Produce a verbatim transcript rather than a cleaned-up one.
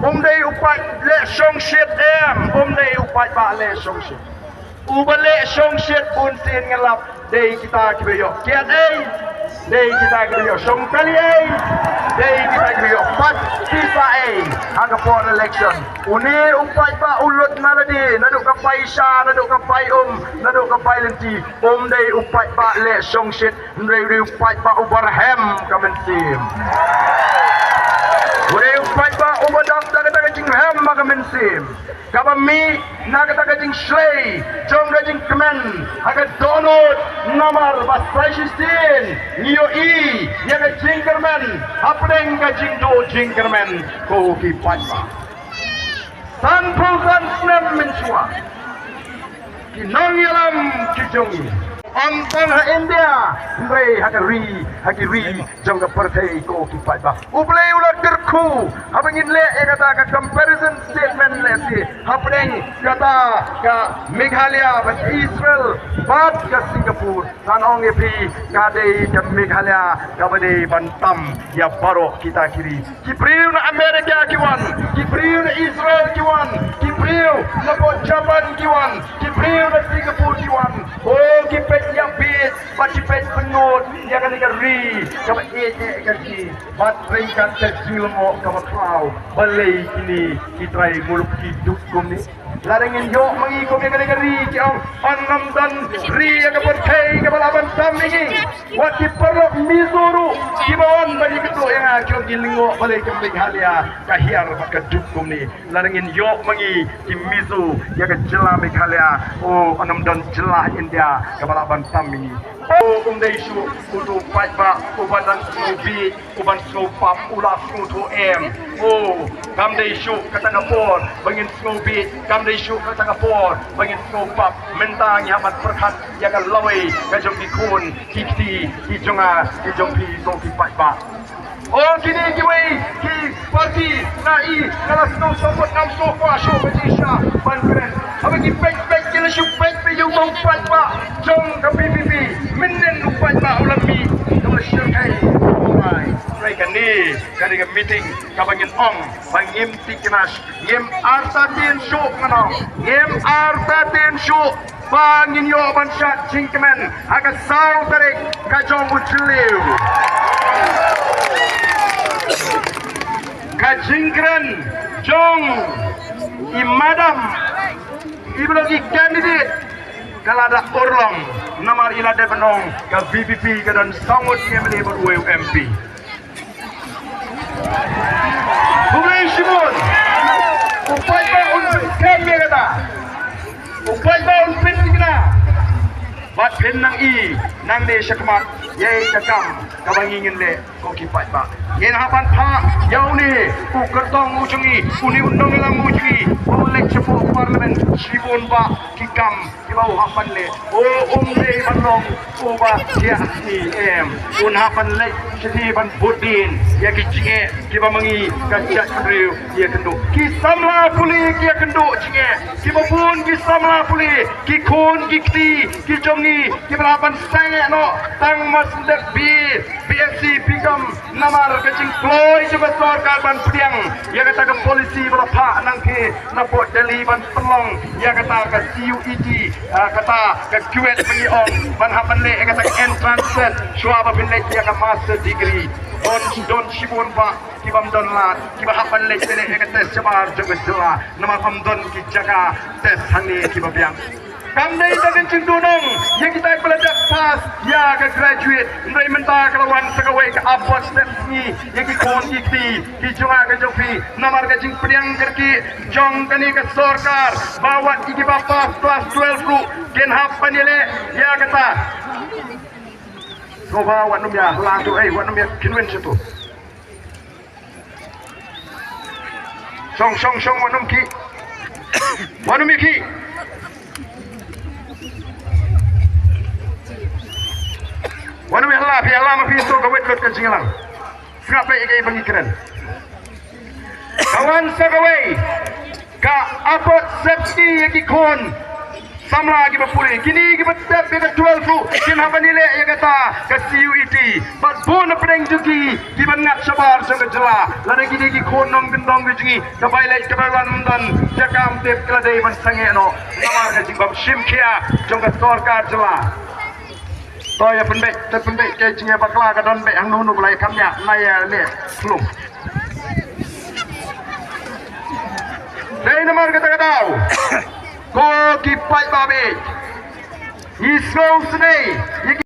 Um dei u paid leh shongshit em, um dei u paidbah leh shongshit. Uba leh shongshit bun sien ngan lap dei kita kiba ïoh kiad ei, dei kita kiba ïoh shongkali ei, dei kita kiba ïoh pat pisa ei ha ka por election. Une u paidbah u lut na lade, naduh ka paisa, naduh ka pai um, naduh ka pai lynti. Um dei u paidbah leh shongshit, hynrei u dei u paidbah uba rhem ka mynsiem. U dei u paidbah uba dap da kata ka jingrhem ba ka mynsiem, kaba mih na kata ka jingshlei jong ka jingkmen ha ka dohnud, namar ba sa shisien ngi ïohi ïa ka jingkyrmen hapdeng ka jingduh jingkyrmen ko ki paidbah. Sanphew san snem mynshuwa ki nongïalam ki jong ngi, ym tang ha India, hynrei ha ka ri, ha ki ri jong ka pyrthei ko ki paidbah. U Blei u la kyrkhu haba ngin leh ïa kata ka comparison statement lehse hapdeng kata ka Meghalaya bad Israel bad ka Singapore. Ngan ong ïa phi, ka dei ka Meghalaya kaba dei ban tam ïa baroh kita ki ri. Ki briew na Amerika ki wan, ki briew na Israel ki wan, ki briew na Japan ki wan, ki briew na Singapore ki wan. Oh, ki peit ïa bit bad ki peit pynnud ïa kane ka ri kaba ïeit ïa ka ri. Bad ryngkat ka jinglyngngoh kaba khraw, balei kine ki trai muluk ki duk kumne? Lada ngin ïoh ma ngi kum ïa kane ka ri, ki ong, ym don ri ïa ka pyrthei kaba lah ban tam ïa ngi. Wat ki paralok Mizo ruh kiba wan ban ïakynduh ïa nga ki ong ki lyngngoh balei ka Meghalaya ka hiar bad ka duk kumne. Lada ngin ïoh ma ngi ki Mizo ïa ka jylla Meghalaya, oh, ym don jylla India kaba lah ban tam ïa ngi. Oh, um dei shuh uto u paidbah uba dang sngewbit, uban sngewpap u la sngewthuh em. Oh, kam dei shuh kata ka por ba ngin sngewbit, kam dei shuh kata ka por ba ngin sngewpap. Mynta ngi hap ban pyrkhat ïa ka lawei ka jong ki khun ki kti ki jong nga ki jong phi ko ki paidbah. Oh, kine kiwei ki party nga i ka la sngewsopot, ngam sngew kwah shuh ba ki shah ban kren. Haba ki peit peit ki la shu peit peit ïa u paidbah jong ka VPP. Mynnin u paidbah u la mih, u la shyrkhei. Alright. Alright, kane ka dei ka meeting kaba ngin ong ba ngim thikna, ngim artatien shuh, ngan ong, ngim artatien shuh ba ngin ïoh ban shad jingkmen ha ka saw tarik ka jong u Jylliew. Ka jingkren jong i madam iba long i candidate ka la da urlong, namar i la dep ban ong ka VPP ka don saw ngut ki MLA bad uwei u MP. Kumne shibun u paidbah un pynskhem ïa kata. U paidbah un pynthikna. Bad phin nang i nangne shakhmat ïa ka kam kaba ngi ngin leh ko ki paidbah. Ngin hap ban phah ïa une u kyrtong u jong ngi, une u nongïalam u jong ngi, u leit shapoh Parliament shibun bah ki kam kiba u hap ban leh. U um dei ban long uba thiah sngi em. Un hap ban leit shane ban bud dien ïa ki jingeh kiba ma ngi ka jaitbynriew ïakynduh. Ki samla pule ki ïakynduh jingeh, kiba bun ki samla pule, ki khun ki kti ki jong ngi kiba la ban sangeh noh tang ma sngewdep B, BSc, BCom. Namar ka jingkloi jong ka sorkar ban pdiang ïa kata ka policy ba la phah nangkhe napoh Delhi ban pynlong ïa kata ka CUET, ah, kata ka CUET ba ngi ong, ban hap ban leh ïa kata ka entrance test shuwa ba phin leit ïa ka master degree. Don, don shibun bah kibym don lad kiba hap ban leit leh ïa ka test shabar jong ka jylla namar ym don ki jaka test hangne kiba biang. Kam dei tang ka jingduhnong ïa kita kiba la dep pass ïa ka graduate, hynrei mynta ka la wan sa kawei ka apot step sngi ïa ki khun ki kti ki jong nga ka jong phi, namar ka jingpdiang kyrkieh jong kane ka sorkar ba wat ïa kiba pass class twelve ruh kin hap ban ïaleh ïa kata. Sngewbha wat nym ïa la tu ei, wat nym ïa kynwin sha tu. Shong, shong, shong, wat nym khih. Wat nym ïa khih. Wat nym ïa la, phi ïa la ma phi, to ka wet lut ka jingïalang. Sngap beit ïa kaei ba ngi kren. Ka wan sa kawei ka apot septi ïa ki khun samla kiba pule, kine kiba tep ïa ka twelve ruh kin hap ban ïaleh ïa kata ka C U E T. Bad bun na pdeng jong ki kiba ngat shabar jong ka jylla, lada kine ki khun nongkyndong ki jong ngi, ka bai leit ka bai wan, ym don jaka ym tip, ka la dei ban sangeh noh namar ka jingbym shim khia jong ka sorkar jylla. To ïa pynbeit, to pynbeit ka jingbakla ka don beit hangno hangno, ba la ïa kam ïa na ïa leh klum. Dei namar kata ka daw, ko ki paidbah bad ngi sngewsynei ïa ki